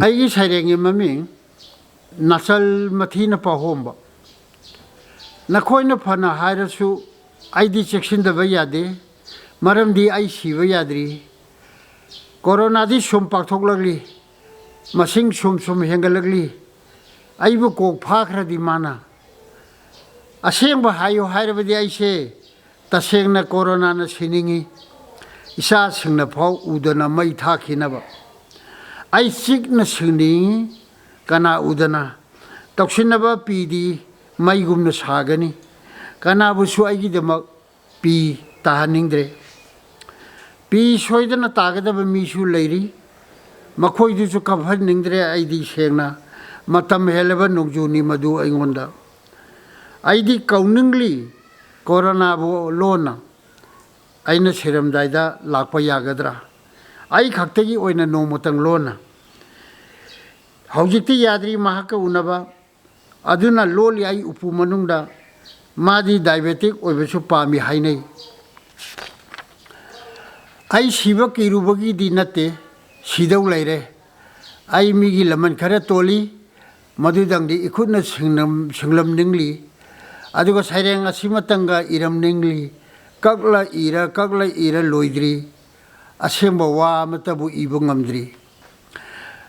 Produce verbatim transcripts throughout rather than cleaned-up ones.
ꯑꯩꯒꯤ ꯁꯩꯔꯦꯡꯒꯤ ꯃꯃꯤꯡ ꯅꯥꯆꯜ ꯃꯊꯤꯅ ꯄꯥꯍꯣꯝꯕ꯫ ꯅꯈꯣꯏꯅ ꯐꯅ ꯍꯥꯏꯔꯁꯨ ꯑꯩꯗꯤ ꯆꯦꯛꯁꯤꯟꯗꯕ ꯌꯥꯗꯦ, ꯃꯔꯝꯗꯤ ꯑꯩ ꯁꯤꯕ ꯌꯥꯗ꯭ꯔꯤ꯫ ꯀꯣꯔꯣꯅꯥꯗꯤ ꯁꯨꯝ ꯄꯥꯛꯊꯣꯛꯂꯛꯂꯤ, ꯃꯁꯤꯡ ꯁꯨꯝ ꯁꯨꯝ ꯍꯦꯟꯒꯠꯂꯛꯂꯤ꯫ ꯑꯩꯕꯨ ꯀꯣꯛ ꯐꯥꯈ꯭ꯔꯗꯤ ꯃꯥꯅ꯫ ꯑꯁꯦꯡꯕ ꯍꯥꯏꯌꯨ ꯍꯥꯏꯔꯕꯗꯤ ꯑꯩꯁꯦ ꯇꯁꯦꯡꯅ ꯀꯣꯔꯣꯅꯥꯅ ꯁꯤꯅꯤꯡꯉꯤ꯫ ꯏꯆꯥꯁꯤꯡꯅ ꯐꯥꯎ ꯎꯗꯅ ꯃꯩ ꯊꯥꯈꯤꯅꯕ꯫ ꯑꯩ ꯆꯤꯛꯅ ꯁꯤꯡꯅꯤꯡꯉꯤ, ꯀꯅꯥ ꯎꯗꯅ꯫ ꯇꯧꯁꯤꯟꯅꯕ ꯄꯤꯗꯤ ꯃꯩꯒꯨꯝꯅ ꯁꯥꯒꯅꯤ꯫ ꯀꯅꯥꯕꯨꯁꯨ ꯑꯩꯒꯤꯗꯃꯛ ꯄꯤ ꯇꯥꯍꯟꯅꯤꯡꯗ꯭ꯔꯦ꯫ ꯄꯤ ꯁꯣꯏꯗꯅ ꯇꯥꯒꯗꯕ ꯃꯤꯁꯨ ꯂꯩꯔꯤ꯫ ꯃꯈꯣꯏꯗꯨꯁꯨ ꯀꯞꯍꯟꯅꯤꯡꯗ꯭ꯔꯦ꯫ ꯑꯩꯗꯤ ꯁꯦꯡꯅ ꯃꯇꯝ ꯍꯦꯜꯂꯕ ꯅꯣꯡꯖꯨꯅꯤ ꯃꯗꯨ ꯑꯩꯉꯣꯟꯗ꯫ ꯑꯩꯗꯤ ꯀꯧꯅꯤꯡꯂꯤ ꯀꯣꯔꯣꯅꯥꯕꯨ ꯂꯣꯟꯅ꯫ ꯑꯩꯅ ꯁꯤꯔꯝꯗꯥꯏꯗ ꯂꯥꯛꯄ ꯌꯥꯒꯗ꯭ꯔꯥ? ꯑꯩ ꯈꯛꯇꯒꯤ ꯑꯣꯏꯅ ꯅꯣꯡꯃꯇꯪ ꯂꯣꯟꯅ꯫ ꯍꯧꯖꯤꯛꯇꯤ ꯌꯥꯗ꯭ꯔꯤ ꯃꯍꯥꯛꯀ ꯎꯅꯕ꯫ ꯑꯗꯨꯅ ꯂꯣꯜꯂꯤ ꯑꯩ ꯎꯄꯨ ꯃꯅꯨꯡꯗ꯫ ꯃꯥꯗꯤ ꯗꯥꯏꯕꯦꯇꯤꯛ ꯑꯣꯏꯕꯁꯨ ꯄꯥꯝꯃꯤ ꯍꯥꯏꯅꯩ꯫ ꯑꯩ ꯁꯤꯕ ꯀꯤꯔꯨꯕꯒꯤꯗꯤ ꯅꯠꯇꯦ, ꯁꯤꯗꯧ ꯂꯩꯔꯦ꯫ ꯑꯩ ꯃꯤꯒꯤ ꯂꯃꯟ ꯈꯔ ꯇꯣꯜꯂꯤ, ꯃꯗꯨꯗꯪꯗꯤ ꯏꯈꯨꯠꯅ ꯁꯤꯡꯂꯝ-, ꯁꯤꯡꯂꯝꯅꯤꯡꯂꯤ꯫ ꯑꯗꯨꯒ ꯁꯩꯔꯦꯡ ꯑꯁꯤꯃꯇꯪꯒ ꯏꯔꯝꯅꯤꯡꯂꯤ꯫ ꯀꯛꯂ ꯏꯔ, ꯀꯛꯂ ꯏꯔ ꯂꯣꯏꯗ꯭ꯔꯤ꯫ ꯑꯁꯦꯡꯕ ꯋꯥ ꯑꯃꯠꯇꯕꯨ ꯏꯕ ꯉꯝꯗ꯭ꯔꯤ꯫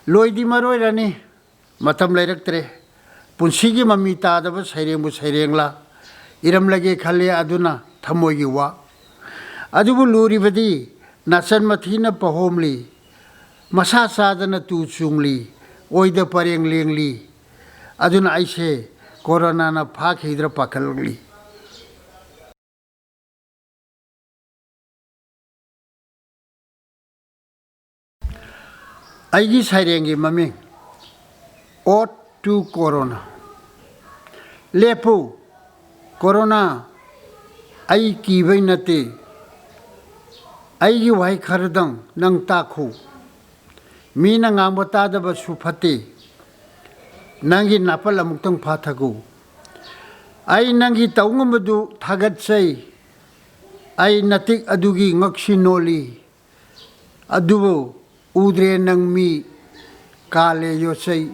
ꯂꯣꯏꯗꯤ ꯃꯔꯣꯏꯔꯅꯤ꯫ ꯃꯇꯝ ꯂꯩꯔꯛꯇ꯭ꯔꯦ꯫ ꯄꯨꯟꯁꯤꯒꯤ ꯃꯃꯤ ꯇꯥꯗꯕ ꯁꯩꯔꯦꯡꯕꯨ ꯁꯩꯔꯦꯡꯂꯥ ꯏꯔꯝꯂꯒꯦ ꯈꯜꯂꯦ, ꯑꯗꯨꯅ ꯊꯃꯣꯏꯒꯤ ꯋꯥ꯫ ꯑꯗꯨꯕꯨ ꯂꯨꯔꯤꯕꯗꯤ ꯅꯥꯆꯟ ꯃꯊꯤꯅ ꯄꯍꯣꯝꯂꯤ, ꯃꯁꯥ ꯆꯥꯗꯅ ꯇꯨ ꯆꯨꯡꯂꯤ, ꯑꯣꯏꯗ ꯄꯔꯦꯡ ꯂꯦꯡꯂꯤ꯫ ꯑꯗꯨꯅ ꯑꯩꯁꯦ ꯀꯣꯔꯣꯅꯥꯅ ꯐꯥꯈꯤꯗ꯭ꯔꯥ ꯄꯥꯈꯠꯂꯛꯂꯤ꯫ ꯑꯩꯒꯤ ꯁꯩꯔꯦꯡꯒꯤ ꯃꯃꯤꯡ Ode to Corona꯫ ꯂꯦꯞꯄꯨ, ꯀꯣꯔꯣꯅꯥ, ꯑꯩ ꯀꯤꯕꯩ ꯅꯠꯇꯦ꯫ ꯑꯩꯒꯤ ꯋꯥꯍꯩ ꯈꯔꯗꯪ ꯅꯪ ꯇꯥꯈꯣ꯫ ꯃꯤꯅ ꯉꯥꯡꯕ ꯇꯥꯗꯕꯁꯨ ꯐꯠꯇꯦ꯫ ꯅꯪꯒꯤ ꯅꯥꯄꯜ ꯑꯃꯨꯛꯇꯪ ꯐꯥꯊꯒꯣ꯫ ꯑꯩ ꯅꯪꯒꯤ ꯇꯧ ꯉꯝꯕꯗꯨ ꯊꯥꯒꯠꯆꯩ꯫ ꯑꯩ ꯅꯇꯤꯛ ꯑꯗꯨꯒꯤ ꯉꯛꯁꯤ ꯅꯣꯜꯂꯤ꯫ ꯑꯗꯨꯕꯨ ꯎꯗ꯭ꯔꯦ ꯅꯪ ꯃꯤ꯫ ꯀꯥꯂꯦ ꯌꯣꯠꯆꯩ꯫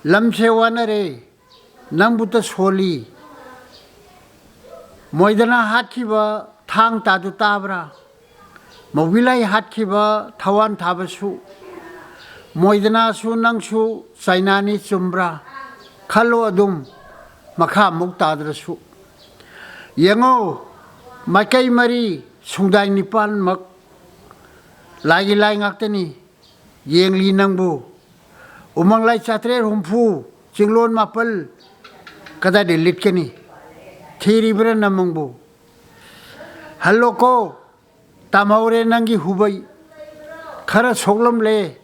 ꯂꯝꯁꯦ ꯋꯥꯅꯔꯦ, ꯅꯪꯕꯨꯇ ꯁꯣꯜꯂꯤ꯫ ꯃꯣꯏꯗꯅ ꯍꯥꯠꯈꯤꯕ ꯊꯥꯡ ꯇꯥꯗꯨ ꯇꯥꯕ꯭ꯔꯥ? ꯃꯧꯕꯤꯂꯥꯏ ꯍꯥꯠꯈꯤꯕ ꯊꯋꯥꯟ ꯊꯥꯕꯁꯨ, ꯃꯣꯏꯗꯅꯥꯁꯨ ꯅꯪꯁꯨ ꯆꯥꯏꯅꯥꯅꯤ ꯆꯨꯝꯕ꯭ꯔꯥ? ꯈꯜꯂꯣ ꯑꯗꯨꯝ, ꯃꯈꯥ ꯑꯃꯨꯛ ꯇꯥꯗ꯭ꯔꯁꯨ꯫ ꯌꯦꯡꯉꯣ, ꯃꯥꯏꯀꯩ ꯃꯔꯤ, ꯁꯨꯡꯗꯥꯏ ꯅꯤꯄꯥꯟꯃꯛ ꯂꯥꯏꯒꯤ ꯂꯥꯏ ꯉꯥꯛꯇꯅꯤ꯫ ꯌꯦꯡꯂꯤ ꯅꯪꯕꯨ꯫ ꯎꯃꯪ ꯂꯥꯏ ꯆꯥꯇ꯭ꯔꯦꯠ ꯍꯨꯝꯐꯨ, ꯆꯤꯡꯂꯣꯟ ꯃꯥꯄꯜ ꯀꯗꯥꯏꯗ ꯂꯤꯠꯀꯅꯤ? ꯊꯤꯔꯤꯕ꯭ꯔꯥ ꯅꯃꯪꯕꯨ? ꯍꯜꯂꯣꯀꯣ, ꯇꯝꯍꯧꯔꯦ ꯅꯪꯒꯤ ꯍꯨꯕꯩ꯫ ꯈꯔ ꯁꯣꯛꯂꯝꯂꯦ,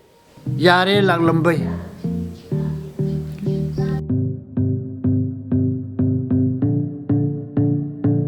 ꯌꯥꯔꯦ ꯂꯥꯛꯂꯝꯕꯩ꯫